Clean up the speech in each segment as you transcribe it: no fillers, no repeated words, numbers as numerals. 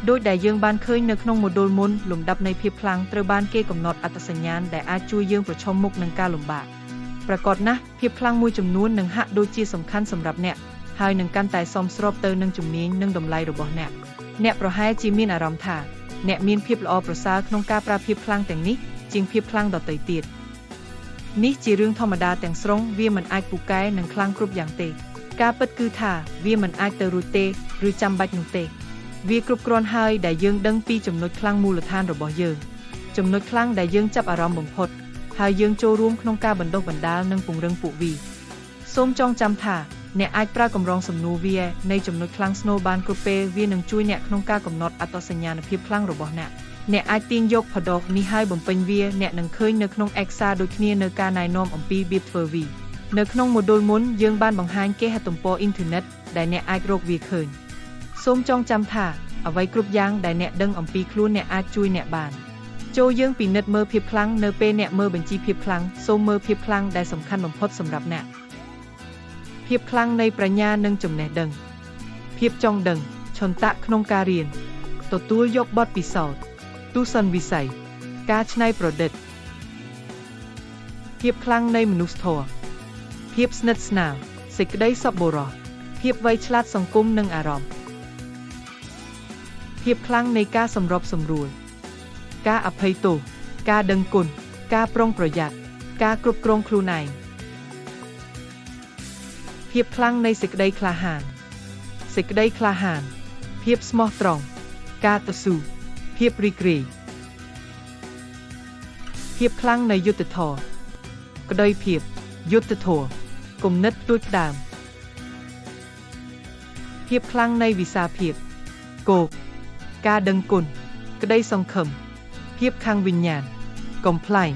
ដូចដែលយើងបានឃើញនៅក្នុងម៉ូឌុលមុនលំដាប់នៃភាពខ្លាំងត្រូវបានគេកំណត់អត្តសញ្ញាណដែលអាចជួយយើងប្រឈមមុខនឹងការលំបាកប្រាកដណាស់ភាពខ្លាំងមួយចំនួននឹងហាក់ដូចជាសំខាន់សម្រាប់អ្នកហើយនឹងកាន់តែសមស្របទៅនឹងជំនាញនិងតម្លៃរបស់អ្នកអ្នកប្រហែលជាមានអារម្មណ៍ថាអ្នកមានភាពល្អប្រសើរក្នុងការប្រើភាពខ្លាំងទាំងនេះជាងភាពខ្លាំងដទៃទៀតនេះជារឿងធម្មតាទាំងស្រុងវាមិនអាចពូកែនិងខ្លាំងគ្រប់យ៉ាងទេការពិតគឺថាវាមិនអាចទៅរួចទេឬចាំបាច់នោះទេវាគ្រប់គ្រាន់ហើយដែលយើងដឹងពីចំណុចខ្លាំងមូលដ្ឋានរបស់យើងចំណុចខ្លាំងដែលយើងចាប់អារម្មណ៍បំផុតហើយយើងចូលរួមក្នុងការបណ្ដុះបណ្ដាលនិងពង្រឹងពួកវាសូមចងចាំថាអ្នកអាចប្រើកម្រងសំណួរវានៃចំណុចខ្លាំងស្នូលបានគ្រប់ពេលវានឹងជួយអ្នកក្នុងការកំណត់អត្តសញ្ញាណភាពខ្លាំងរបស់អ្នកអ្នកអាចទាញយកផដកនេះហើយបំពេញវាអ្នកនឹងឃើញនៅក្នុងឯកសារដូចគ្នានៅការណែនាំអំពីរបៀបធ្វើវានៅក្នុងម៉ូឌុលមុនយើងបានបង្ហាញគេហទំព័រអ៊ីនធឺណិតដែលអ្នកអាចរកវាឃើញសូមចងចាំថាអ្វីគ្រប់យ៉ាងដែលអ្នកដឹងអំពីខ្លួនអ្នកអាចជួយអ្នកបានចូលយើងពិនិត្យមើលភាពខ្លាំងនៅពេលអ្នកមើលបញ្ជីភាពខ្លាំងសូមមើលភាពខ្លាំងដែលសំខាន់បំផុតសម្រាប់អ្នកភាពខ្លាំងនៃប្រាជ្ញានិងចំណេះដឹងភាពចង់ដឹងឆន្ទៈក្នុងការរៀនទទួលយកបទពិសោធន៍ទស្សនវិស័យការច្នៃប្រឌិតភាពខ្លាំងនៃមនុស្សធម៌ភាពស្និទ្ធស្នាលសេចក្តីសប្បុរសភាពវៃឆ្លាតសង្គមនិងអារម្មណ៍ភាពខ្លាំងនៃការសម្របសម្រួលការអភ័យទោសការដឹងគុណការប្រុងប្រយ័ត្នការគ្រប់គ្រងខ្លួនឯងភាពខ្លាំងនៃសេចក្តីក្លាហានសេចក្តីក្លាហានភាពស្មោះត្រង់ការតស៊ូភាពរីករាយភាពខ្លាំងនៃយុត្តិធម៌ក្តីភាពយុត្តិធម៌គំនិតផ្ទួយផ្ដើមភាពខ្លាំងនៃវិសាភាពគោកការដឹងគុណក្តីសង្ឃឹមភាពខាងវិញ្ញាណកំប្លែង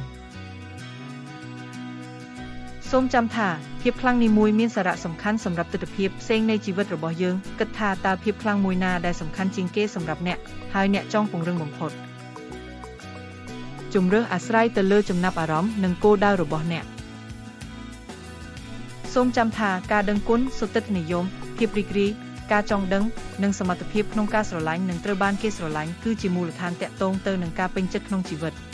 សូមចាំថាភាពខ្លាំងនីមួយមានសារៈសំខាន់សម្រាប់ទិដ្ឋភាពផ្សេងនៃជីវិតរបស់យើងគិតថាតើភាពខ្លាំងមួយណាដែលសំខាន់ជាងគេសម្រាប់អ្នកហើយអ្នកចង់ពង្រឹងបំផុតជំរើសអាស្រ័យទៅលើចំណាប់អារម្មណ៍និងគោលដៅរបស់អ្នកសូមចាំថាការដឹងគុណសុទិដ្ឋិនិយមភាពរីករាយការចង់ដឹងនិងសមត្ថភាពក្នុងការស្រឡាញ់និងត្រូវបានគេស្រឡាញ់គឺជាមូលដ្ឋានតាក់ទងទៅនឹងការពេញចិត្តក្នុងជីវិត។